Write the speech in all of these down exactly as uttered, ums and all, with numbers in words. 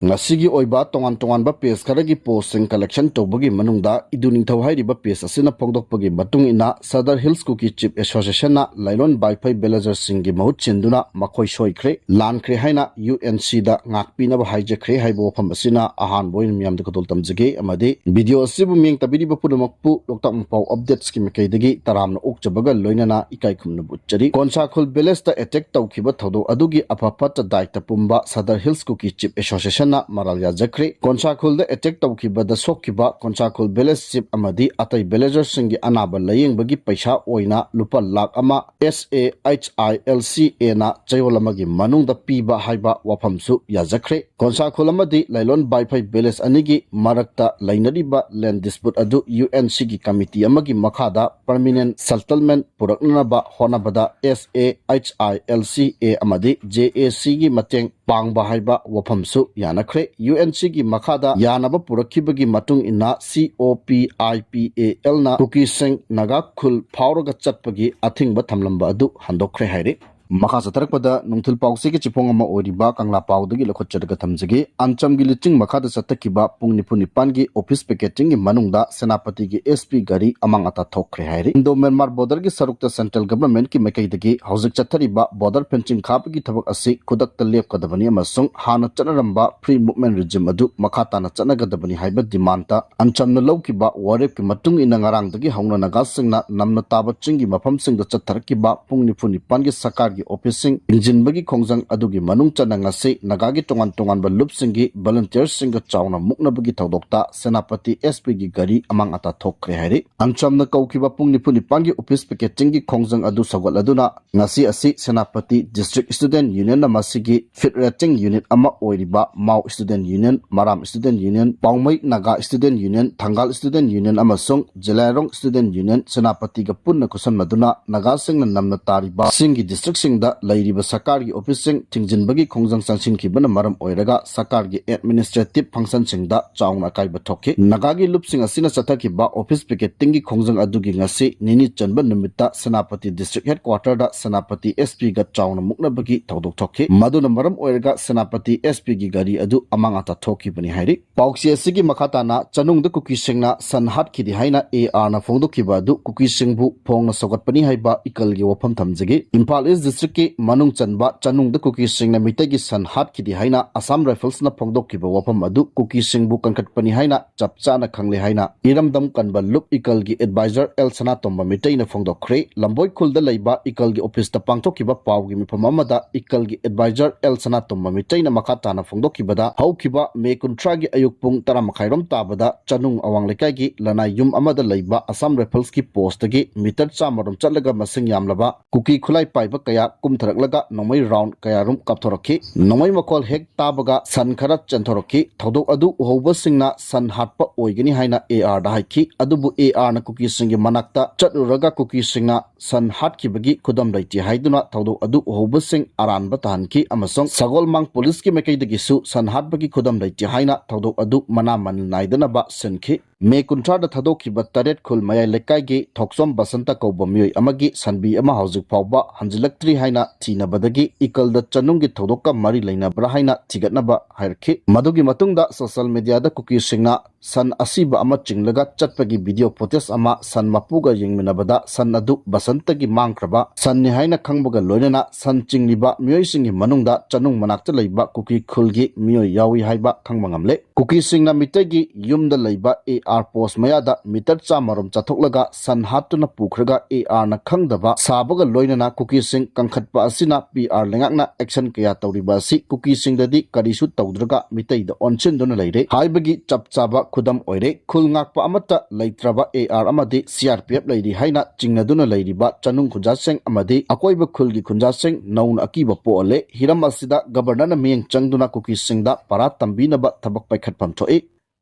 ꯉꯁꯤꯒꯤ ꯑꯣꯏꯕ ꯇꯣꯉꯥꯟ ꯇꯣꯉꯥꯟꯕ ꯄꯦꯖ ꯈꯔꯒꯤ ꯄꯣꯁꯁꯤꯡ ꯀꯂꯦꯛꯁꯟ ꯇꯧꯕꯒꯤ ꯃꯅꯨꯡꯗ ꯏꯗꯨ ꯅꯤꯡꯊꯧ ꯍꯥꯏꯔꯤꯕ ꯄꯦꯖ ꯑꯁꯤꯅ ꯐꯣꯡꯗꯣꯛꯄꯒꯤ ꯃꯇꯨꯡ ꯏꯟꯅ, ꯁꯗꯔ ꯍꯤꯜꯁ ꯀꯨꯀꯤ ꯆꯤꯐ ꯑꯦꯁꯣꯁꯤꯌꯦꯁꯟꯅ ꯂꯥꯏꯂꯣꯟ ꯕꯥꯏꯐꯩ ꯕꯦꯂꯦꯖꯔꯁꯤꯡꯒꯤ ꯃꯍꯨꯠ ꯁꯤꯟꯗꯨꯅ ꯃꯈꯣꯏ ꯁꯣꯏꯈ꯭ꯔꯦ, ꯂꯥꯟꯈ꯭ꯔꯦ ꯍꯥꯏꯅ ꯌꯨ ꯑꯦꯟ ꯁꯤꯗ ꯉꯥꯛꯄꯤꯅꯕ ꯍꯥꯏꯖꯈ꯭ꯔꯦ ꯍꯥꯏꯕ ꯋꯥꯐꯝ ꯑꯁꯤꯅ ꯑꯍꯥꯟꯕ ꯑꯣꯏꯅ ꯃꯤꯌꯥꯝꯗ ꯈꯨꯗꯣꯜ ꯇꯝꯖꯒꯦ꯫ ꯑꯃꯗꯤ ꯚꯤꯗꯤꯑꯣ ꯑꯁꯤꯕꯨ ꯃꯤꯠꯌꯦꯡ ꯇꯥꯕꯤꯔꯤꯕ ꯄꯨꯝꯅꯃꯛꯄꯨ ꯂꯣꯛꯇꯥꯛ ꯃꯄꯥꯎ ꯑꯞꯗꯦꯠꯁꯀꯤ ꯃꯥꯏꯀꯩꯗꯒꯤ ꯇꯔꯥꯝꯅ ꯑꯣꯛꯆꯕꯒ ꯂꯣꯏꯅꯅ ꯏꯀꯥꯏ ꯈꯨꯝꯅꯕ ꯎꯠꯆꯔꯤ꯫ ꯀꯣꯟꯁꯥꯈꯨꯜ ꯚꯤꯂꯦꯖꯇ ꯑꯦꯇꯦꯛ ꯇꯧꯈꯤꯕ ꯊꯧꯗꯣꯛ ꯑꯗꯨꯒꯤ ꯑꯐ ꯐꯠꯇ ꯗꯥꯏꯇ ꯄꯨꯝꯕ ꯁꯗꯔ ꯍꯤꯜꯁ ꯀꯨꯀꯤ ꯆꯤꯐ ꯑꯦꯁꯣꯁꯤꯌꯦꯁꯟꯅ ꯃꯔꯥꯜ ꯌꯥꯖꯈ꯭ꯔꯦ꯫ ꯀꯣꯟꯁꯥꯈꯨꯜꯗ ꯑꯦꯇꯦꯛ ꯇꯧꯈꯤꯕꯗ ꯁꯣꯛꯈꯤꯕ ꯀꯣꯟꯁꯥꯈꯨꯜ ꯚꯤꯂꯦꯖ ꯆꯤꯐ ꯑꯃꯗꯤ ꯑꯇꯩ ꯚꯤꯂꯦꯖꯔꯁꯤꯡꯒꯤ ꯑꯅꯥꯕ ꯂꯥꯌꯦꯡꯕꯒꯤ ꯄꯩꯁꯥ ꯑꯣꯏꯅ ꯂꯨꯄꯥ ꯂꯥꯈ ꯑꯃ ꯑꯦꯁ ꯑꯦ ꯑꯩꯆ ꯑꯥꯏ ꯑꯦꯜ ꯁꯤ ꯑꯦꯅ ꯆꯌꯣꯜ ꯑꯃꯒꯤ ꯃꯅꯨꯡꯗ ꯄꯤꯕ ꯍꯥꯏꯕ ꯋꯥꯐꯝꯁꯨ ꯌꯥꯖꯈ꯭ꯔꯦ꯫ ꯀꯣꯟꯁꯥꯈꯨꯜ ꯑꯃꯗꯤ ꯂꯥꯏꯂꯣꯟ ꯕꯥꯏꯐꯩ ꯚꯤꯂꯦꯖ ꯑꯅꯤꯒꯤ ꯃꯔꯛꯇ ꯂꯩꯅꯔꯤꯕ ꯂꯦꯟ ꯗꯤꯁꯄ꯭ꯌꯨꯠ ꯑꯗꯨ ꯌꯨ ꯑꯦꯟ ꯁꯤꯒꯤ ꯀꯃꯤꯇꯤ ꯑꯃꯒꯤ ꯃꯈꯥꯗ ꯄꯔꯃꯤꯅꯦꯟ ꯁꯦꯇꯜꯃꯦꯟ ꯄꯨꯔꯛꯅꯅꯕ ꯍꯣꯠꯅꯕꯗ ꯑꯦꯁ ꯑꯦ ꯑꯩꯆ ꯑꯥꯏ ꯑꯦꯜ ꯁꯤ ꯑꯦ ꯑꯃꯗꯤ ꯖꯦ ꯑꯦ ꯁꯤꯒꯤ ꯃꯇꯦꯡ ꯄꯥꯡꯕ ꯍꯥꯏꯕ ꯋꯥꯐꯝꯁꯨ ꯌꯥꯅꯈ꯭ꯔꯦ꯫ ꯌꯨ ꯑꯦꯟ ꯁꯤꯒꯤ ꯃꯈꯥꯗ ꯌꯥꯅꯕ ꯄꯨꯔꯛꯈꯤꯕꯒꯤ ꯃꯇꯨꯡ ꯏꯟꯅ ꯁꯤ ꯑꯣ ꯄꯤ ꯑꯥꯏ ꯄꯤ ꯑꯦ ꯑꯦꯜꯅ ꯀꯨꯀꯤꯁꯤꯡ ꯅꯥꯒꯥ ꯈꯨꯜ ꯐꯥꯎꯔꯒ ꯆꯠꯄꯒꯤ ꯑꯊꯤꯡꯕ ꯊꯝꯂꯝꯕ ꯑꯗꯨ ꯍꯟꯗꯣꯛꯈ꯭ꯔꯦ ꯍꯥꯏꯔꯤ꯫ ꯃꯈꯥ ꯆꯠꯊꯔꯛꯄꯗ ꯅꯨꯡꯊꯤꯜ ꯄꯥꯎꯆꯦꯒꯤ ꯆꯤꯐꯣꯡ ꯑꯃ ꯑꯣꯏꯔꯤꯕ ꯀꯪꯂꯥ ꯄꯥꯎꯗꯒꯤ ꯂꯧꯈꯠꯆꯔꯒ ꯊꯝꯖꯒꯦ꯫ ꯑꯟꯆꯝꯒꯤ ꯂꯤꯆꯤꯡ ꯃꯈꯥꯗ ꯆꯠꯊꯈꯤꯕ ꯄꯨꯡ ꯅꯤꯐꯨ ꯅꯤꯄꯥꯟꯒꯤ ꯑꯣꯐꯤꯁ ꯄꯤꯀꯦꯇꯤꯡꯒꯤ ꯃꯅꯨꯡꯗ ꯁꯦꯅꯥꯄꯇꯤꯒꯤ ꯑꯦꯁ ꯄꯤ ꯒꯥꯔꯤ ꯑꯃꯥꯡ ꯑꯇꯥ ꯊꯣꯛꯈ꯭ꯔꯦ ꯍꯥꯏꯔꯤ꯫ ꯏꯟꯗꯣ ꯃ꯭ꯌꯥꯟꯃꯥꯔ ꯕꯣꯔꯗꯔꯒꯤ ꯁꯔꯨꯛꯇ ꯁꯦꯟꯇ꯭ꯔꯦꯜ ꯒꯚꯔꯟꯃꯦꯟꯠꯀꯤ ꯃꯥꯏꯀꯩꯗꯒꯤ ꯍꯧꯖꯤꯛ ꯆꯠꯊꯔꯤꯕ ꯕꯣꯔꯗꯔ ꯐꯦꯟꯁꯤꯡ ꯈꯥꯕꯒꯤ ꯊꯕꯛ ꯑꯁꯤ ꯈꯨꯗꯛꯇ ꯂꯦꯞꯀꯗꯕꯅꯤ ꯑꯃꯁꯨꯡ ꯍꯥꯟꯅ ꯆꯠꯅꯔꯝꯕ ꯐ꯭ꯔꯤ ꯃꯨꯚꯃꯦꯟꯠ ꯔꯤꯖꯤꯝ ꯑꯗꯨ ꯃꯈꯥ ꯇꯥꯅ ꯆꯠꯅꯒꯗꯕꯅꯤ ꯍꯥꯏꯕ ꯗꯤꯃꯥꯟꯗ ꯑꯟꯆꯝꯅ ꯂꯧꯈꯤꯕ ꯋꯥꯔꯦꯞꯀꯤ ꯃꯇꯨꯡ ꯏꯟꯅ ꯉꯔꯥꯡꯗꯒꯤ ꯍꯧꯅ ꯅꯥꯒꯥꯁꯤꯡꯅ ꯅꯝꯅ ꯇꯥꯕ ꯆꯤꯡꯒꯤ ꯃꯐꯝꯁꯤꯡꯗ ꯆꯠꯊꯔꯛꯈꯤꯕ ꯄꯨꯡ ꯅꯤꯐꯨ ꯅꯤꯄꯥꯟꯒꯤ ꯁꯔꯀꯥꯔꯒꯤ ꯑꯣꯐꯤꯁꯁꯤꯡ ꯊꯤꯡꯖꯤꯟꯕꯒꯤ ꯈꯣꯡꯖꯪ ꯑꯗꯨꯒꯤ ꯃꯅꯨꯡ ꯆꯟꯅ ꯉꯁꯤ ꯅꯥꯒꯥꯒꯤ ꯇꯣꯉꯥꯟ ꯇꯣꯉꯥꯟꯕ ꯂꯨꯞꯁꯤꯡꯒꯤ ꯚꯣꯂꯨꯟꯇꯤꯌꯔꯁꯤꯡꯒ ꯆꯥꯎꯅ ꯃꯨꯛꯅꯕꯒꯤ ꯊꯧꯗꯣꯛꯇ ꯁꯦꯅꯥꯄꯇꯤ ꯑꯦꯁ ꯄꯤꯒꯤ ꯒꯥꯔꯤ ꯑꯃꯥꯡ ꯑꯇꯥ ꯊꯣꯛꯈ꯭ꯔꯦ ꯍꯥꯏꯔꯤ꯫ ꯑꯟꯆꯝꯅ ꯀꯧꯈꯤꯕ ꯄꯨꯡ ꯅꯤꯐꯨ ꯅꯤꯄꯥꯟꯒꯤ ꯑꯣꯐꯤꯁ ꯄꯤꯀꯦꯇꯤꯡꯒꯤ ꯈꯣꯡꯖꯪ ꯑꯗꯨ ꯁꯧꯒꯠꯂꯗꯨꯅ ꯉꯁꯤ ꯑꯁꯤ ꯁꯦꯅꯥꯄꯇꯤ ꯗꯤꯁꯇ꯭ꯔꯤꯛ ꯁ꯭ꯇꯨꯗꯦꯟꯠ ꯌꯨꯅꯤꯌꯟꯅ ꯃꯁꯤꯒꯤ ꯐꯤꯠ ꯔꯦꯇꯤꯡ ꯌꯨꯅꯤꯠ ꯑꯃ ꯑꯣꯏꯔꯤꯕ Mao student union, Maram student union, Poumai Naga student union, Thangal student union ꯑꯃꯁꯨꯡ ꯖꯤꯂꯥꯏꯔꯣꯡ ꯁ꯭ꯇꯨꯗꯦꯟꯠ ꯌꯨꯅꯤꯌꯟ ꯁꯦꯅꯥꯄꯇꯤꯒ ꯄꯨꯟꯅ ꯈꯨꯠꯁꯝꯅꯗꯨꯅ ꯅꯥꯒꯥꯁꯤꯡꯅ ꯅꯝꯅ ꯇꯥꯔꯤꯕ ꯆꯤꯡꯒꯤ ꯗꯤꯁꯇ꯭ꯔꯤꯛꯁꯤꯡ ꯗ ꯂꯩꯔꯤꯕ ꯁꯔꯀꯥꯔꯒꯤ ꯑꯣꯐꯤꯁꯁꯤꯡ ꯊꯤꯡꯖꯤꯟꯕꯒꯤ ꯈꯣꯡꯖꯪ ꯆꯪꯁꯤꯟꯈꯤꯕꯅ ꯃꯔꯝ ꯑꯣꯏꯔꯒ ꯁꯔꯀꯥꯔꯒꯤ administrative functionꯁꯤꯡꯗ ꯆꯥꯎꯅ ꯑꯀꯥꯏꯕ ꯊꯣꯛꯈꯤ꯫ ꯅꯥꯒꯥꯒꯤ ꯂꯨꯞꯁꯤꯡ ꯑꯁꯤꯅ ꯆꯠꯊꯈꯤꯕ office picketingꯒꯤ ꯈꯣꯡꯖꯪ ꯑꯗꯨꯒꯤ ꯉꯁꯤ ꯅꯤꯅꯤ ꯆꯟꯕ ꯅꯨꯃꯤꯠꯇ ꯁꯦꯅꯥꯄꯇꯤ district headquarterꯗ ꯁꯦꯅꯥꯄꯇꯤ SPꯒ ꯆꯥꯎꯅ ꯃꯨꯛꯅꯕꯒꯤ ꯊꯧꯗꯣꯛ ꯊꯣꯛꯈꯤ꯫ ꯃꯗꯨꯅ ꯃꯔꯝ ꯑꯣꯏꯔꯒ ꯁꯦꯅꯥꯄꯇꯤ SPꯒꯤ ꯒꯥꯔꯤ ꯑꯗꯨ ꯑꯃꯥꯡ ꯑꯇꯥ ꯊꯣꯛꯈꯤꯕꯅꯤ ꯍꯥꯏꯔꯤ꯫ ꯄꯥꯎꯆꯦ ꯑꯁꯤꯒꯤ ꯃꯈꯥ ꯇꯥꯅ ꯆꯅꯨꯡꯗ ꯀꯨꯀꯤꯁꯤꯡꯅ ꯁꯟ ꯍꯥꯠꯈꯤꯗꯦ ꯍꯥꯏꯅ ARꯅ ꯐꯣꯡꯗꯣꯛꯈꯤꯕ ꯑꯗꯨ ꯀꯨꯀꯤꯁꯤꯡꯕꯨ ꯐꯣꯡꯅ ꯁꯧꯒꯠꯄꯅꯤ ꯍꯥꯏꯕ ꯏꯀꯜꯒꯤ ꯋꯥꯐꯝ ꯊꯝꯖꯒꯦ꯫ ꯏꯝꯐꯥꯜ East districtꯀꯤ ꯃꯅꯨꯡ ꯆꯟꯕ ꯆꯅꯨꯡꯗ ꯀꯨꯀꯤꯁꯤꯡꯅ ꯃꯤꯇꯩꯒꯤ ꯁꯟ ꯍꯥꯠꯈꯤꯗꯦ ꯍꯥꯏꯅ Assam Riflesꯅ ꯐꯣꯡꯗꯣꯛꯈꯤꯕ ꯋꯥꯐꯝ ꯑꯗꯨ ꯀꯨꯀꯤꯁꯤꯡꯕꯨ ꯀꯟꯈꯠꯄꯅꯤ ꯍꯥꯏꯅ ꯆꯞ ꯆꯥꯅ ꯈꯪꯂꯦ ꯍꯥꯏꯅ ꯏꯔꯝꯗꯝ ꯀꯟꯕ ꯂꯨꯞ ꯏꯀꯜꯒꯤ advisor ꯑꯦꯜ ꯁꯅꯥꯇꯣꯝꯕ ꯃꯤꯇꯩꯅ ꯐꯣꯡꯗꯣꯛꯈ꯭ꯔꯦ꯫ ꯂꯝꯕꯣꯏ ꯈꯨꯜꯗ ꯂꯩꯕ ꯏꯀꯜꯒꯤ ꯑꯣꯐꯤꯁꯇ ꯄꯥꯡꯊꯣꯛꯈꯤꯕ ꯄꯥꯎꯒꯤ ꯃꯤꯐꯝ ꯑꯃꯗ ꯏꯀꯜꯒꯤ advisor ꯑꯦꯜ ꯁꯅꯥꯇꯣꯝꯕ ꯃꯤꯇꯩꯅ ꯃꯈꯥ ꯇꯥꯅ ꯐꯣꯡꯗꯣꯛꯈꯤꯕꯗ, ꯍꯧꯈꯤꯕ ꯃꯦ ꯀꯨꯟꯊ꯭ꯔꯥꯒꯤ ꯑꯌꯨꯛ ꯄꯨꯡ ꯇꯔꯥ ꯃꯈꯥꯏꯔꯣꯝ ꯇꯥꯕꯗ ꯆꯅꯨꯡ ꯑꯋꯥꯡ ꯂꯩꯀꯥꯏꯒꯤ ꯂꯅꯥꯏ ꯌꯨꯝ ꯑꯃꯗ ꯂꯩꯕ Assam Riflesꯀꯤ postꯇꯒꯤ meter ꯆꯥꯝꯃꯔꯣꯝ ꯆꯠꯂꯒ ꯃꯁꯤꯡ ꯌꯥꯝꯂꯕ ꯀꯨꯀꯤ ꯈꯨꯠꯂꯥꯏ ꯄꯥꯏꯕ ꯀꯌꯥ ꯀꯨꯝꯊꯔꯛꯂꯒ ꯅꯣꯡꯃꯩ round ꯀꯌꯥꯔꯨꯝ ꯀꯥꯞꯊꯣꯔꯛꯈꯤ꯫ ꯅꯣꯡꯃꯩ ꯃꯈꯣꯜ ꯍꯦꯛ ꯇꯥꯕꯒ ꯁꯟ ꯈꯔ ꯆꯦꯟꯊꯣꯔꯛꯈꯤ꯫ ꯊꯧꯗꯣꯛ ꯑꯗꯨ ꯎꯍꯧꯕꯁꯤꯡꯅ ꯁꯟ ꯍꯥꯠꯄ ꯑꯣꯏꯒꯅꯤ ꯍꯥꯏꯅ ARꯗ ꯍꯥꯏꯈꯤ꯫ ꯑꯗꯨꯕꯨ ARꯅ ꯀꯨꯀꯤꯁꯤꯡꯒꯤ ꯃꯅꯥꯛꯇ ꯆꯠꯂꯨꯔꯒ ꯀꯨꯀꯤꯁꯤꯡꯅ ꯁꯟ ꯍꯥꯠꯈꯤꯕꯒꯤ ꯈꯨꯗꯝ ꯂꯩꯇꯦ ꯍꯥꯏꯗꯨꯅ ꯊꯧꯗꯣꯛ ꯑꯗꯨ ꯎꯍꯧꯕꯁꯤꯡ ꯑꯔꯥꯟꯕ ꯇꯥꯍꯟꯈꯤ ꯑꯃꯁꯨꯡ ꯁꯒꯣꯜꯃꯥꯡ ꯄꯨꯂꯤꯁꯀꯤ ꯃꯥꯏꯀꯩꯗꯒꯤꯁꯨ ꯁꯟ ꯍꯥꯠꯄꯒꯤ ꯈꯨꯗꯝ ꯂꯩꯇꯦ ꯍꯥꯏꯅ ꯊꯧꯗꯣꯛ ꯑꯗꯨ ꯃꯅꯥ ꯃꯅꯤꯜ ꯅꯥꯏꯗꯅꯕ ꯁꯤꯟꯈꯤ꯫ ꯃꯦ ꯀꯨꯟꯊ꯭ꯔꯥꯗ ꯊꯥꯗꯣꯛꯈꯤꯕ ꯇꯔꯦꯠ ꯈꯨꯜ ꯃꯌꯥꯏ ꯂꯩꯀꯥꯏꯒꯤ ꯊꯣꯛꯆꯣꯝ ꯕꯁꯟꯇ ꯀꯧꯕ ꯃꯤꯑꯣꯏ ꯑꯃꯒꯤ ꯁꯟꯕꯤ ꯑꯃ ꯍꯧꯖꯤꯛ ꯐꯥꯎꯕ ꯍꯟꯖꯤꯜꯂꯛꯇ꯭ꯔꯤ ꯍꯥꯏꯅ ꯊꯤꯅꯕꯗꯒꯤ ꯏꯀꯜꯗ ꯆꯅꯨꯡꯒꯤ ꯊꯧꯗꯣꯛꯀ ꯃꯔꯤ ꯂꯩꯅꯕ꯭ꯔꯥ ꯍꯥꯏꯅ ꯊꯤꯒꯠꯅꯕ ꯍꯥꯏꯔꯛꯈꯤ꯫ ꯃꯗꯨꯒꯤ ꯃꯇꯨꯡꯗ social mediaꯗ ꯀꯨꯀꯤꯁꯤꯡꯅ ꯁꯟ ꯑꯁꯤꯕ ꯑꯃ ꯆꯤꯡꯂꯒ ꯆꯠꯄꯒꯤ video footage ꯑꯃ ꯁꯟ ꯃꯄꯨꯒ ꯌꯦꯡꯃꯤꯟꯅꯕꯗ ꯁꯟ ꯑꯗꯨ ꯕꯁꯟꯇꯒꯤ ꯃꯥꯡꯈ꯭ꯔꯕ ꯁꯟꯅꯤ ꯍꯥꯏꯅ ꯈꯪꯕꯒ ꯂꯣꯏꯅꯅ ꯁꯟ ꯆꯤꯡꯂꯤꯕ ꯃꯤꯑꯣꯏꯁꯤꯡꯒꯤ ꯃꯅꯨꯡꯗ ꯆꯅꯨꯡ ꯃꯅꯥꯛꯇ ꯂꯩꯕ ꯀꯨꯀꯤ ꯈꯨꯜꯒꯤ ꯃꯤꯑꯣꯏ ꯌꯥꯎꯏ ꯍꯥꯏꯕ ꯈꯪꯕ ꯉꯝꯂꯦ꯫ ꯀꯨꯀꯤꯁꯤꯡꯅ ꯃꯤꯇꯩꯒꯤ ꯌꯨꯝꯗ ꯂꯩꯕ AR post ꯃꯌꯥꯗ meter ꯆꯥꯝꯃꯔꯣꯝ ꯆꯠꯊꯣꯛꯂꯒ ꯁꯟ ꯍꯥꯠꯇꯨꯅ ꯄꯨꯈ꯭ꯔꯒ ARꯅ ꯈꯪꯗꯕ ꯁꯥꯕꯒ ꯂꯣꯏꯅꯅ ꯀꯨꯀꯤꯁꯤꯡ ꯀꯟꯈꯠꯄ ꯑꯁꯤꯅ PR ꯂꯩꯉꯥꯛꯅ action ꯀꯌꯥ ꯇꯧꯔꯤꯕ ꯑꯁꯤ ꯀꯨꯀꯤꯁꯤꯡꯗꯗꯤ ꯀꯔꯤꯁꯨ ꯇꯧꯗ꯭ꯔꯒ ꯃꯤꯇꯩꯗ ꯑꯣꯟꯁꯤꯟꯗꯨꯅ ꯂꯩꯔꯦ ꯍꯥꯏꯕꯒꯤ ꯆꯞ ꯆꯥꯕ ꯈꯨꯗꯝ ꯑꯣꯏꯔꯦ꯫ ꯈꯨꯜ ꯉꯥꯛꯄ ꯑꯃꯠꯇ ꯂꯩꯇ꯭ꯔꯕ AR ꯑꯃꯗꯤ CRPF ꯂꯩꯔꯤ ꯍꯥꯏꯅ ꯆꯤꯡꯅꯗꯨꯅ ꯂꯩꯔꯤꯕ ꯆꯅꯨꯡ ꯈꯨꯟꯖꯥꯁꯤꯡ ꯑꯃꯗꯤ ꯑꯀꯣꯏꯕ ꯈꯨꯜꯒꯤ ꯈꯨꯟꯖꯥꯁꯤꯡ ꯅꯧꯅ ꯑꯀꯤꯕ ꯄꯣꯛꯍꯜꯂꯦ꯫ ꯍꯤꯔꯝ ꯑꯁꯤꯗ Governorꯅ ꯃꯤꯠꯌꯦꯡ ꯆꯪꯗꯨꯅ ꯀꯨꯀꯤꯁꯤꯡꯗ ꯄꯔꯥ ꯇꯝꯕꯤꯅꯕ ꯊꯕꯛ ꯄꯥꯏꯈꯠꯐꯝ ꯊꯣꯛꯏ꯫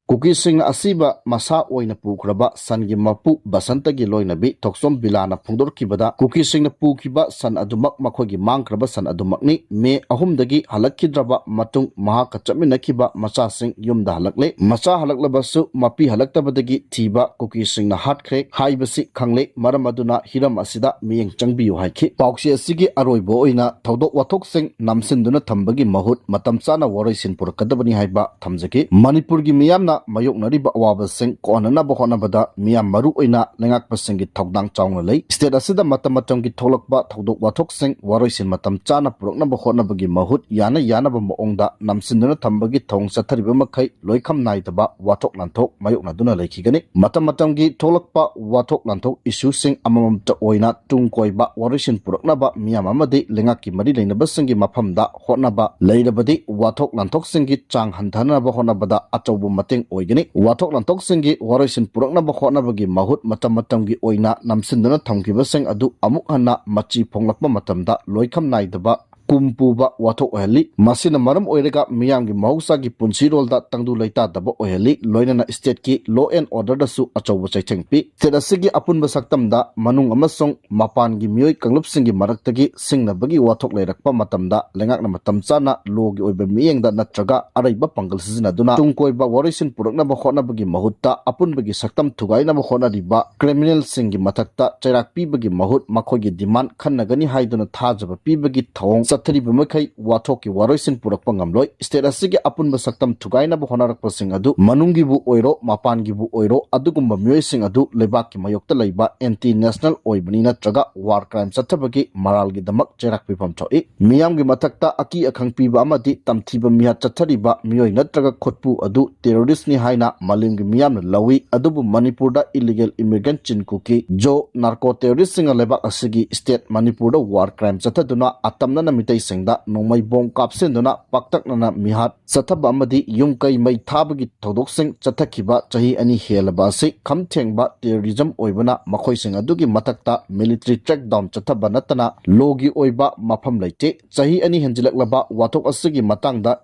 ꯀꯨꯀꯤꯁꯤꯡꯅ ꯑꯁꯤꯕ ꯃꯁꯥ ꯑꯣꯏꯅ ꯄꯨꯈ꯭ꯔꯕ ꯁꯟꯒꯤ ꯃꯄꯨ ꯕꯁꯟꯇꯒꯤ ꯂꯣꯏꯅꯕꯤ ꯊꯣꯛꯆꯣꯝ ꯕꯤꯂꯥꯅ ꯐꯣꯡꯗꯣꯔꯛꯈꯤꯕꯗ, ꯀꯨꯀꯤꯁꯤꯡꯅ ꯄꯨꯈꯤꯕ ꯁꯟ ꯑꯗꯨꯃꯛ ꯃꯈꯣꯏꯒꯤ ꯃꯥꯡꯈ꯭ꯔꯕ ꯁꯟ ꯑꯗꯨꯃꯛꯅꯤ꯫ ꯃꯦ ꯑꯍꯨꯝꯗꯒꯤ ꯍꯜꯂꯛꯈꯤꯗ꯭ꯔꯕ ꯃꯇꯨꯡ ꯃꯍꯥꯛꯀ ꯆꯠꯃꯤꯟꯅꯈꯤꯕ ꯃꯆꯥꯁꯤꯡ ꯌꯨꯝꯗ ꯍꯜꯂꯛꯂꯦ꯫ ꯃꯆꯥ ꯍꯜꯂꯛꯂꯕꯁꯨ ꯃꯄꯤ ꯍꯜꯂꯛꯇꯕꯗꯒꯤ ꯊꯤꯕ ꯀꯨꯀꯤꯁꯤꯡꯅ ꯍꯥꯠꯈ꯭ꯔꯦ ꯍꯥꯏꯕꯁꯤ ꯈꯪꯂꯦ꯫ ꯃꯔꯝ ꯑꯗꯨꯅ ꯍꯤꯔꯝ ꯑꯁꯤꯗ ꯃꯤꯠꯌꯦꯡ ꯆꯪꯕꯤꯌꯨ ꯍꯥꯏꯈꯤ꯫ ꯄꯥꯎꯆꯦ ꯑꯁꯤꯒꯤ ꯑꯔꯣꯏꯕ ꯑꯣꯏꯅ ꯊꯧꯗꯣꯛ ꯋꯥꯊꯣꯛꯁꯤꯡ ꯅꯝꯁꯤꯟꯗꯨꯅ ꯊꯝꯕꯒꯤ ꯃꯍꯨꯠ ꯃꯇꯝ ꯆꯥꯅ ꯋꯥꯔꯣꯏꯁꯤꯟ ꯄꯨꯔꯛꯀꯗꯕꯅꯤ ꯍꯥꯏꯕ ꯊꯝꯖꯒꯦ꯫ ꯃꯅꯤꯄꯨꯔꯒꯤ ꯃꯤꯌꯥꯝꯅ ꯃꯥꯌꯣꯛꯅꯔꯤꯕ ꯑꯋꯥꯕꯁꯤꯡ ꯀꯣꯛꯍꯟꯅꯅꯕ ꯍꯣꯠꯅꯕꯗ ꯃꯤꯌꯥꯝ ꯃꯔꯨ ꯑꯣꯏꯅ ꯂꯩꯉꯥꯛꯄꯁꯤꯡꯒꯤ ꯊꯧꯗꯥꯡ ꯆꯥꯎꯅ ꯂꯩ꯫ ꯁ꯭ꯇꯦꯠ ꯑꯁꯤꯗ ꯃꯇꯝ ꯃꯇꯝꯒꯤ ꯊꯣꯛꯂꯛꯄ ꯊꯧꯗꯣꯛ ꯋꯥꯊꯣꯛꯁꯤꯡ ꯋꯥꯔꯣꯏꯁꯤꯟ ꯃꯇꯝ ꯆꯥꯅ ꯄꯨꯔꯛꯅꯕ ꯍꯣꯠꯅꯕꯒꯤ ꯃꯍꯨꯠ ꯌꯥꯅ ꯌꯥꯅꯕ ꯃꯑꯣꯡꯗ ꯅꯝꯁꯤꯟꯗꯨꯅ ꯊꯝꯕꯒꯤ ꯊꯧꯑꯣꯡ ꯆꯠꯊꯔꯤꯕ ꯃꯈꯩ ꯂꯣꯏꯈꯝ ꯅꯥꯏꯗꯕ ꯋꯥꯊꯣꯛ ꯂꯥꯟꯊꯣꯛ ꯃꯥꯌꯣꯛꯅꯗꯨꯅ ꯂꯩꯈꯤꯒꯅꯤ꯫ ꯃꯇꯝ ꯃꯇꯝꯒꯤ ꯊꯣꯛꯂꯛꯄ ꯋꯥꯊꯣꯛ ꯂꯥꯟꯊꯣꯛ ꯏꯁꯨꯁꯤꯡ ꯑꯃꯃꯝꯇ ꯑꯣꯏꯅ ꯇꯨꯡ ꯀꯣꯏꯕ ꯋꯥꯔꯣꯏꯁꯤꯟ ꯄꯨꯔꯛꯅꯕ ꯃꯤꯌꯥꯝ ꯑꯃꯗꯤ ꯂꯩꯉꯥꯛꯀꯤ ꯃꯔꯤ ꯂꯩꯅꯕꯁꯤꯡꯒꯤ ꯃꯐꯝꯗ ꯍꯣꯠꯅꯕ ꯂꯩꯔꯕꯗꯤ ꯋꯥꯊꯣꯛ ꯂꯥꯟꯊꯣꯛꯁꯤꯡꯒꯤ ꯆꯥꯡ ꯍꯟꯊꯅꯕ ꯍꯣꯠꯅꯕꯗ ꯑꯆꯧꯕ ꯃꯇꯦꯡ ꯑꯣꯏꯒꯅꯤ꯫ ꯋꯥꯊꯣꯛ ꯂꯥꯟꯊꯣꯛꯁꯤꯡꯒꯤ ꯋꯥꯔꯣꯏꯁꯤꯟ ꯄꯨꯔꯛꯅꯕ ꯍꯣꯠꯅꯕꯒꯤ ꯃꯍꯨꯠ ꯃꯇꯝ ꯃꯇꯝꯒꯤ ꯑꯣꯏꯅ ꯅꯝꯁꯤꯟꯗꯨꯅ ꯊꯝꯈꯤꯕꯁꯤꯡ ꯑꯗꯨ ꯑꯃꯨꯛ ꯍꯟꯅ ꯃꯆꯤ ꯐꯣꯡꯂꯛꯄ ꯃꯇꯝꯗ ꯂꯣꯏꯈꯝ ꯅꯥꯏꯗꯕ ꯀꯨꯝ ꯄꯨꯕ ꯋꯥꯊꯣꯛ ꯑꯣꯏꯍꯜꯂꯤ꯫ ꯃꯁꯤꯅ ꯃꯔꯝ ꯑꯣꯏꯔꯒ ꯃꯤꯌꯥꯝꯒꯤ ꯃꯍꯧꯁꯥꯒꯤ ꯄꯨꯟꯁꯤꯔꯣꯜꯗ ꯇꯪꯗꯨ ꯂꯩꯇꯥꯗꯕ ꯑꯣꯏꯍꯜꯂꯤ, ꯂꯣꯏꯅꯅ ꯁ꯭ꯇꯦꯠꯀꯤ ꯂꯣ ꯑꯦꯟ ꯑꯣꯔꯗꯔꯗꯁꯨ ꯑꯆꯧꯕ ꯆꯩꯊꯦꯡ ꯄꯤ꯫ ꯁ꯭ꯇꯦꯠ ꯑꯁꯤꯒꯤ ꯑꯄꯨꯟꯕ ꯁꯛꯇꯝꯗ ꯃꯅꯨꯡ ꯑꯃꯁꯨꯡ ꯃꯄꯥꯟꯒꯤ ꯃꯤꯑꯣꯏ ꯀꯥꯡꯂꯨꯞꯁꯤꯡꯒꯤ ꯃꯔꯛꯇꯒꯤ ꯁꯤꯡꯅꯕꯒꯤ ꯋꯥꯊꯣꯛ ꯂꯩꯔꯛꯄ ꯃꯇꯝꯗ ꯂꯩꯉꯥꯛꯅ ꯃꯇꯝ ꯆꯥꯅ ꯂꯣꯒꯤ ꯑꯣꯏꯕ ꯃꯤꯠꯌꯦꯡꯗ ꯅꯠꯇ꯭ꯔꯒ ꯑꯔꯩꯕ ꯄꯥꯡꯒꯜ ꯁꯤꯖꯤꯟꯅꯗꯨꯅ ꯇꯨꯡ ꯀꯣꯏꯕ ꯋꯥꯔꯣꯏꯁꯤꯟ ꯄꯨꯔꯛꯅꯕ ꯍꯣꯠꯅꯕꯒꯤ ꯃꯍꯨꯠꯇ ꯑꯄꯨꯟꯕꯒꯤ ꯁꯛꯇꯝ ꯊꯨꯒꯥꯏꯅꯕ ꯍꯣꯠꯅꯔꯤꯕ ꯀ꯭ꯔꯤꯃꯤꯅꯦꯜꯁꯤꯡꯒꯤ ꯃꯊꯛꯇ ꯆꯩꯔꯥꯛ ꯄꯤꯕꯒꯤ ꯃꯍꯨꯠ ꯃꯈꯣꯏꯒꯤ ꯗꯤꯃꯥꯟ ꯈꯟꯅꯒꯅꯤ ꯍꯥꯏꯗꯨꯅ ꯊꯥꯖꯕ ꯄꯤꯕꯒꯤ ꯊꯧꯑꯣꯡ ꯆꯠꯊꯔꯤꯕ ꯃꯈꯩ ꯋꯥꯊꯣꯛꯀꯤ ꯋꯥꯔꯣꯏꯁꯤꯟ ꯄꯨꯔꯛꯄ ꯉꯝꯂꯣꯏ꯫ ꯁ꯭ꯇꯦꯠ ꯑꯁꯤꯒꯤ ꯑꯄꯨꯟꯕ ꯁꯛꯇꯝ ꯊꯨꯒꯥꯏꯅꯕ ꯍꯣꯠꯅꯔꯛꯄꯁꯤꯡ ꯑꯗꯨ ꯃꯅꯨꯡꯒꯤꯕꯨ ꯑꯣꯏꯔꯣ ꯃꯄꯥꯟꯒꯤꯕꯨ ꯑꯣꯏꯔꯣ ꯑꯗꯨꯒꯨꯝꯕ ꯃꯤꯑꯣꯏꯁꯤꯡ ꯑꯗꯨ ꯂꯩꯕꯥꯛꯀꯤ ꯃꯥꯌꯣꯛꯇ ꯂꯩꯕ ꯑꯦꯟꯇꯤ ꯅꯦꯁꯅꯦꯜ ꯑꯣꯏꯕꯅꯤ ꯅꯠꯇ꯭ꯔꯒ ꯋꯥꯔ ꯀ꯭ꯔꯥꯏꯝ ꯆꯠꯊꯕꯒꯤ ꯃꯔꯥꯜꯒꯤꯗꯃꯛ ꯆꯩꯔꯥꯛ ꯄꯤꯐꯝ ꯊꯣꯛꯏ꯫ ꯃꯤꯌꯥꯝꯒꯤ ꯃꯊꯛꯇ ꯑꯀꯤ ꯑꯈꯪ ꯄꯤꯕ ꯑꯃꯗꯤ ꯇꯝꯊꯤꯕ ꯃꯤꯍꯥꯠ ꯆꯠꯊꯔꯤꯕ ꯃꯤꯑꯣꯏ ꯅꯠꯇ꯭ꯔꯒ ꯈꯨꯠꯄꯨ ꯑꯗꯨ ꯇꯦꯔꯣꯔꯤꯁ꯭ꯠꯅꯤ ꯍꯥꯏꯅ ꯃꯥꯂꯦꯝꯒꯤ ꯃꯤꯌꯥꯝꯅ ꯂꯧꯏ꯫ ꯑꯗꯨꯕꯨ ꯃꯅꯤꯄꯨꯔꯗ ꯏꯂꯤꯒꯦꯜ ꯏꯃꯤꯒ꯭ꯔꯦꯟꯠ ꯆꯤꯟ ꯀꯨꯀꯤ ꯖꯣ ꯅꯥꯔꯀꯣ ꯇꯦꯔꯣꯔꯤꯁ꯭ꯠꯁꯤꯡꯅ ꯂꯩꯕꯥꯛ ꯑꯁꯤꯒꯤ ꯁ꯭ꯇꯦꯠ ꯃꯅꯤꯄꯨꯔꯗ ꯋꯥꯔ ꯀ꯭ꯔꯥꯏꯝ ꯆꯠꯊꯗꯨꯅ ꯑꯇꯝꯅꯅ ꯃꯤꯇꯣꯞ ꯃꯩꯇꯩꯁꯤꯡꯗ ꯅꯣꯡꯃꯩ ꯕꯣꯝ ꯀꯥꯞꯁꯤꯟꯗꯨꯅ ꯄꯥꯛꯇꯛꯅꯅ ꯃꯤꯍꯥꯠ ꯆꯠꯊꯕ ꯑꯃꯗꯤ ꯌꯨꯝ ꯀꯩ ꯃꯩ ꯊꯥꯕꯒꯤ ꯊꯧꯗꯣꯛꯁꯤꯡ ꯆꯠꯊꯈꯤꯕ ꯆꯍꯤ ꯑꯅꯤ ꯍꯦꯜꯂꯕ ꯑꯁꯤ ꯈꯝ ꯊꯦꯡꯕ terrorism ꯑꯣꯏꯕꯅ ꯃꯈꯣꯏꯁꯤꯡ ꯑꯗꯨꯒꯤ ꯃꯊꯛꯇ military crackdown ꯆꯠꯊꯕ ꯅꯠꯇꯅ lawꯒꯤ ꯑꯣꯏꯕ ꯃꯐꯝ ꯂꯩꯇꯦ꯫ ꯆꯍꯤ ꯑꯅꯤ ꯍꯦꯟꯖꯤꯜꯂꯛꯂꯕ ꯋꯥꯊꯣꯛ ꯑꯁꯤꯒꯤ ꯃꯇꯥꯡꯗ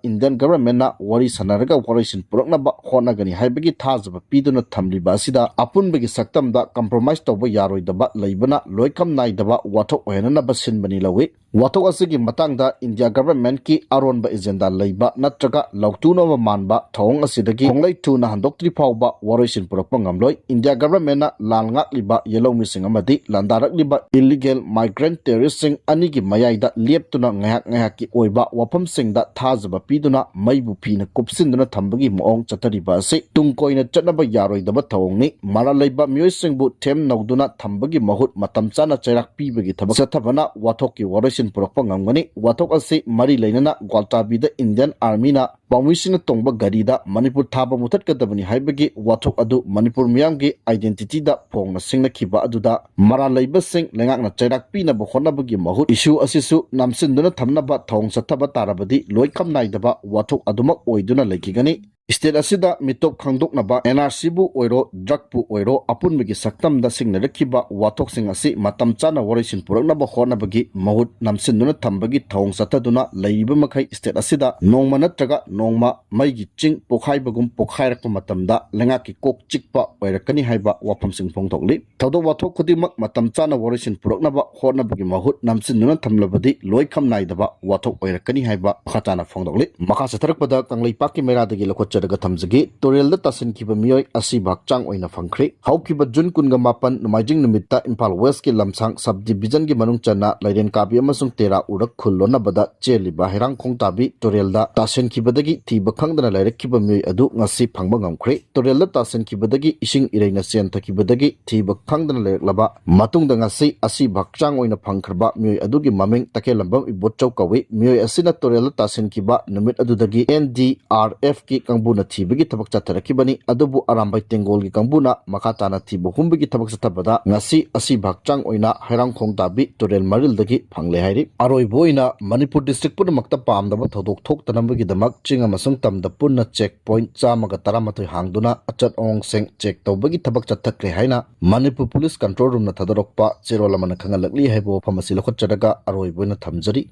Indian governmentꯅ ꯋꯥꯔꯤ ꯁꯥꯟꯅꯔꯒ ꯋꯥꯔꯣꯏꯁꯤꯟ ꯄꯨꯔꯛꯅꯕ ꯍꯣꯠꯅꯒꯅꯤ ꯍꯥꯏꯕꯒꯤ ꯊꯥꯖꯕ ꯄꯤꯗꯨꯅ ꯊꯝꯂꯤꯕ ꯑꯁꯤꯗ ꯑꯄꯨꯟꯕꯒꯤ ꯁꯛꯇꯝꯗ compromise ꯇꯧꯕ ꯌꯥꯔꯣꯏꯗꯕ ꯂꯩꯕꯅ ꯂꯣꯏꯈꯝ ꯅꯥꯏꯗꯕ ꯋꯥꯊꯣꯛ ꯑꯣꯏꯍꯟꯅꯅꯕ ꯁꯤꯟꯕꯅꯤ ꯂꯧꯏ꯫ ꯋꯥꯊꯣꯛ ꯑꯁꯤꯒꯤ ꯃꯇꯥꯡꯗ India governmentꯀꯤ ꯑꯔꯣꯟꯕ agenda ꯂꯩꯕ ꯅꯠꯇ꯭ꯔꯒ ꯂꯥꯎꯊꯣꯛꯅꯕ ꯃꯥꯟꯕ ꯊꯧꯑꯣꯡ ꯑꯁꯤꯗꯒꯤ ꯈꯣꯡꯂꯩ ꯊꯨꯅ ꯍꯟꯗꯣꯛꯇ꯭ꯔꯤ ꯐꯥꯎꯕ ꯋꯥꯔꯣꯏꯁꯤꯟ ꯄꯨꯔꯛꯄ ꯉꯝꯂꯣꯏ꯫ India governmentꯅ ꯂꯥꯟ ꯉꯥꯛꯂꯤꯕ ꯌꯦꯜꯍꯧꯃꯤꯁꯤꯡ ꯑꯃꯗꯤ ꯂꯥꯟꯗꯥꯔꯛꯂꯤꯕ illegal migrant terroristꯁꯤꯡ ꯑꯅꯤꯒꯤ ꯃꯌꯥꯏꯗ ꯂꯦꯞꯇꯨꯅ ꯉꯥꯏꯍꯥꯛ ꯉꯥꯏꯍꯥꯛꯀꯤ ꯑꯣꯏꯕ ꯋꯥꯐꯝꯁꯤꯡꯗ ꯊꯥꯖꯕ ꯄꯤꯗꯨꯅ ꯃꯩꯕꯨ ꯐꯤꯅ ꯀꯨꯞꯁꯤꯟꯗꯨꯅ ꯊꯝꯕꯒꯤ ꯃꯑꯣꯡ ꯆꯠꯊꯔꯤꯕ ꯑꯁꯤ ꯇꯨꯡ ꯀꯣꯏꯅ ꯆꯠꯅꯕ ꯌꯥꯔꯣꯏꯗꯕ ꯊꯧꯑꯣꯡꯅꯤ꯫ ꯃꯔꯥꯜ ꯂꯩꯕ ꯃꯤꯑꯣꯏꯁꯤꯡꯕꯨ ꯊꯦꯝ ꯅꯧꯗꯨꯅ ꯊꯝꯕꯒꯤ ꯃꯍꯨꯠ ꯃꯇꯝ ꯆꯥꯅ ꯆꯩꯔꯥꯛ ꯄꯤꯕꯒꯤ ꯊꯕꯛ ꯆꯠꯊꯕꯅ ꯋꯥꯊꯣꯛꯀꯤ ꯋꯥꯔꯣꯏꯁꯤꯟ ꯄꯨꯔꯛꯄ ꯉꯝꯒꯅꯤ꯫ ꯋꯥꯊꯣꯛ ꯑꯁꯤ ꯃꯔꯤ ꯂꯩꯅꯅ ꯒ꯭ꯋꯥꯜꯇꯥꯕꯤꯗ Indian Armyꯅ ꯄꯥꯝꯃꯤꯁꯤꯡꯅ ꯇꯣꯡꯕ ꯒꯥꯔꯤꯗ ꯃꯅꯤꯄꯨꯔ ꯊꯥꯕ ꯃꯨꯊꯠꯀꯗꯕꯅꯤ ꯍꯥꯏꯕꯒꯤ ꯋꯥꯊꯣꯛ ꯑꯗꯨ ꯃꯅꯤꯄꯨꯔ ꯃꯤꯌꯥꯝꯒꯤ identityꯗ ꯐꯣꯡꯅ ꯁꯤꯡꯅꯈꯤꯕ ꯑꯗꯨꯗ ꯃꯔꯥꯜ ꯂꯩꯕꯁꯤꯡ ꯂꯩꯉꯥꯛꯅ ꯆꯩꯔꯥꯛ ꯄꯤꯅꯕ ꯍꯣꯠꯅꯕꯒꯤ ꯃꯍꯨꯠ issue ꯑꯁꯤꯁꯨ ꯅꯝꯁꯤꯟꯗꯨꯅ ꯊꯝꯅꯕ ꯊꯧꯑꯣꯡ ꯆꯠꯊꯕ ꯇꯥꯔꯕꯗꯤ ꯂꯣꯏꯈꯝ ꯅꯥꯏꯗꯕ ꯋꯥꯊꯣꯛ ꯑꯗꯨꯃꯛ ꯑꯣꯏꯗꯨꯅ ꯂꯩꯈꯤꯒꯅꯤ꯫ State ꯑꯁꯤꯗ ꯃꯤꯇꯣꯞ ꯈꯪꯗꯣꯛꯅꯕ NRCꯕꯨ ꯑꯣꯏꯔꯣ, drugꯄꯨ ꯑꯣꯏꯔꯣ, ꯑꯄꯨꯟꯕꯒꯤ ꯁꯛꯇꯝꯗ ꯁꯤꯡꯅꯔꯛꯈꯤꯕ ꯋꯥꯊꯣꯛꯁꯤꯡ ꯑꯁꯤ ꯃꯇꯝ ꯆꯥꯅ ꯋꯥꯔꯣꯏꯁꯤꯟ ꯄꯨꯔꯛꯅꯕ ꯍꯣꯠꯅꯕꯒꯤ ꯃꯍꯨꯠ ꯅꯝꯁꯤꯟꯗꯨꯅ ꯊꯝꯕꯒꯤ ꯊꯧꯑꯣꯡ ꯆꯠꯊꯗꯨꯅ ꯂꯩꯔꯤꯕ ꯃꯈꯩ state ꯑꯁꯤꯗ ꯅꯣꯡꯃ ꯅꯠꯇ꯭ꯔꯒ ꯅꯣꯡꯃ ꯃꯩꯒꯤ ꯆꯤꯡ ꯄꯣꯈꯥꯏꯕꯒꯨꯝ ꯄꯣꯈꯥꯏꯔꯛꯄ ꯃꯇꯝꯗ ꯂꯩꯉꯥꯛꯀꯤ ꯀꯣꯛ ꯆꯤꯛꯄ ꯑꯣꯏꯔꯛꯀꯅꯤ ꯍꯥꯏꯕ ꯋꯥꯐꯝꯁꯤꯡ ꯐꯣꯡꯗꯣꯛꯂꯤ꯫ ꯊꯧꯗꯣꯛ ꯋꯥꯊꯣꯛ ꯈꯨꯗꯤꯡꯃꯛ ꯃꯇꯝ ꯆꯥꯅ ꯋꯥꯔꯣꯏꯁꯤꯟ ꯄꯨꯔꯛꯅꯕ ꯍꯣꯠꯅꯕꯒꯤ ꯃꯍꯨꯠ ꯅꯝꯁꯤꯟꯗꯨꯅ ꯊꯝꯂꯕꯗꯤ ꯂꯣꯏꯈꯝ ꯅꯥꯏꯗꯕ ꯋꯥꯊꯣꯛ ꯑꯣꯏꯔꯛꯀꯅꯤ ꯍꯥꯏꯕ ꯃꯈꯥ ꯇꯥꯅ ꯐꯣꯡꯗꯣꯛꯂꯤ꯫ ꯃꯈꯥ ꯆꯠꯊꯔꯛꯄꯗ ꯀꯪꯂꯩꯄꯥꯛꯀꯤ ꯃꯩꯔꯥꯗꯒꯤ ꯂꯧꯈꯠꯆꯔꯒ ꯊꯝꯖꯒꯦ꯫ ꯇꯨꯔꯦꯜꯗ ꯇꯥꯁꯤꯟꯈꯤꯕ ꯃꯤꯑꯣꯏ ꯑꯁꯤꯕ ꯍꯛꯆꯥꯡ ꯑꯣꯏꯅ ꯐꯪꯈ꯭ꯔꯦ꯫ ꯍꯧꯈꯤꯕ June ꯀꯨꯟꯒ ꯃꯥꯄꯟ ꯅꯣꯡꯃꯥꯏꯖꯤꯡ ꯅꯨꯃꯤꯠꯇ ꯏꯝꯐꯥꯜ Westꯀꯤ ꯂꯝꯁꯥꯡ sub divisionꯒꯤ ꯃꯅꯨꯡ ꯆꯟꯅ ꯂꯩꯔꯦꯟ ꯀꯥꯕꯤ ꯑꯃꯁꯨꯡ ꯇꯦꯔꯥ ꯎꯔꯛ ꯈꯨꯜ ꯂꯣꯟꯅꯕꯗ ꯆꯦꯜꯂꯤꯕ ꯍꯩꯔꯥꯡꯈꯣꯡ ꯇꯥꯕꯤ ꯇꯨꯔꯦꯜꯗ ꯇꯥꯁꯤꯟꯈꯤꯕꯗꯒꯤ ꯊꯤꯕ ꯈꯪꯗꯅ ꯂꯩꯔꯛꯈꯤꯕ ꯃꯤꯑꯣꯏ ꯑꯗꯨ ꯉꯁꯤ ꯐꯪꯕ ꯉꯝꯈ꯭ꯔꯦ꯫ ꯇꯨꯔꯦꯜꯗ ꯇꯥꯁꯤꯟꯈꯤꯕꯗꯒꯤ ꯏꯁꯤꯡ ꯏꯔꯩꯅ ꯆꯦꯟꯊꯈꯤꯕꯗꯒꯤ ꯊꯤꯕ ꯈꯪꯗꯅ ꯂꯩꯔꯛꯂꯕ ꯃꯇꯨꯡꯗ ꯉꯁꯤ ꯑꯁꯤꯕ ꯍꯛꯆꯥꯡ ꯑꯣꯏꯅ ꯐꯪꯈ꯭ꯔꯕ ꯃꯤꯑꯣꯏ ꯑꯗꯨꯒꯤ ꯃꯃꯤꯡ ꯇꯈꯦꯜꯂꯝꯕꯝ ꯏꯕꯣꯆꯧ ꯀꯧꯏ꯫ ꯃꯤꯑꯣꯏ ꯑꯁꯤꯅ ꯇꯨꯔꯦꯜꯗ ꯇꯥꯁꯤꯟꯈꯤꯕ ꯅꯨꯃꯤꯠ ꯑꯗꯨꯗꯒꯤ NDRFꯀꯤ ꯀꯥꯡꯕꯨ ꯄꯨꯟꯅ ꯊꯤꯕꯒꯤ ꯊꯕꯛ ꯆꯠꯊꯔꯛꯈꯤꯕꯅꯤ꯫ ꯑꯗꯨꯕꯨ ꯑꯔꯥꯝꯕꯥꯏ ꯇꯦꯡꯒꯣꯜꯒꯤ ꯀꯥꯡꯕꯨꯅ ꯃꯈꯥ ꯇꯥꯅ ꯊꯤꯕ ꯍꯨꯝꯕꯒꯤ ꯊꯕꯛ ꯆꯠꯊꯕꯗ ꯉꯁꯤ ꯑꯁꯤꯕ ꯍꯛꯆꯥꯡ ꯑꯣꯏꯅ ꯍꯩꯔꯥꯡꯈꯣꯡ ꯇꯥꯕꯤ ꯇꯨꯔꯦꯜ ꯃꯔꯤꯜꯗꯒꯤ ꯐꯪꯂꯦ ꯍꯥꯏꯔꯤ꯫ ꯑꯔꯣꯏꯕ ꯑꯣꯏꯅ ꯃꯅꯤꯄꯨꯔ ꯗꯤꯁꯇ꯭ꯔꯤꯛ ꯄꯨꯝꯅꯃꯛꯇ ꯄꯥꯝꯗꯕ ꯊꯧꯗꯣꯛ ꯊꯣꯛꯇꯅꯕꯒꯤꯗꯃꯛ ꯆꯤꯡ ꯑꯃꯁꯨꯡ ꯇꯝꯗ ꯄꯨꯟꯅ ꯆꯦꯛ ꯄꯣꯏꯟꯠ ꯆꯥꯝꯃꯒ ꯇꯔꯥꯃꯥꯊꯣꯏ ꯍꯥꯡꯗꯨꯅ ꯑꯆꯠ ꯑꯋꯣꯡꯁꯤꯡ ꯆꯦꯛ ꯇꯧꯕꯒꯤ ꯊꯕꯛ ꯆꯠꯊꯈ꯭ꯔꯦ ꯍꯥꯏꯅ ꯃꯅꯤꯄꯨꯔ ꯄꯨꯂꯤꯁ ꯀꯟꯇ꯭ꯔꯣꯜ ꯔꯨꯝꯅ ꯊꯥꯗꯣꯔꯛꯄ ꯆꯦꯔꯣꯜ ꯑꯃꯅ ꯈꯪꯍꯜꯂꯛꯂꯤ ꯍꯥꯏꯕ ꯋꯥꯐꯝ ꯑꯁꯤ ꯂꯧꯈꯠꯆꯔꯒ ꯑꯔꯣꯏꯕ ꯑꯣꯏꯅ ꯊꯝꯖꯔꯤ꯫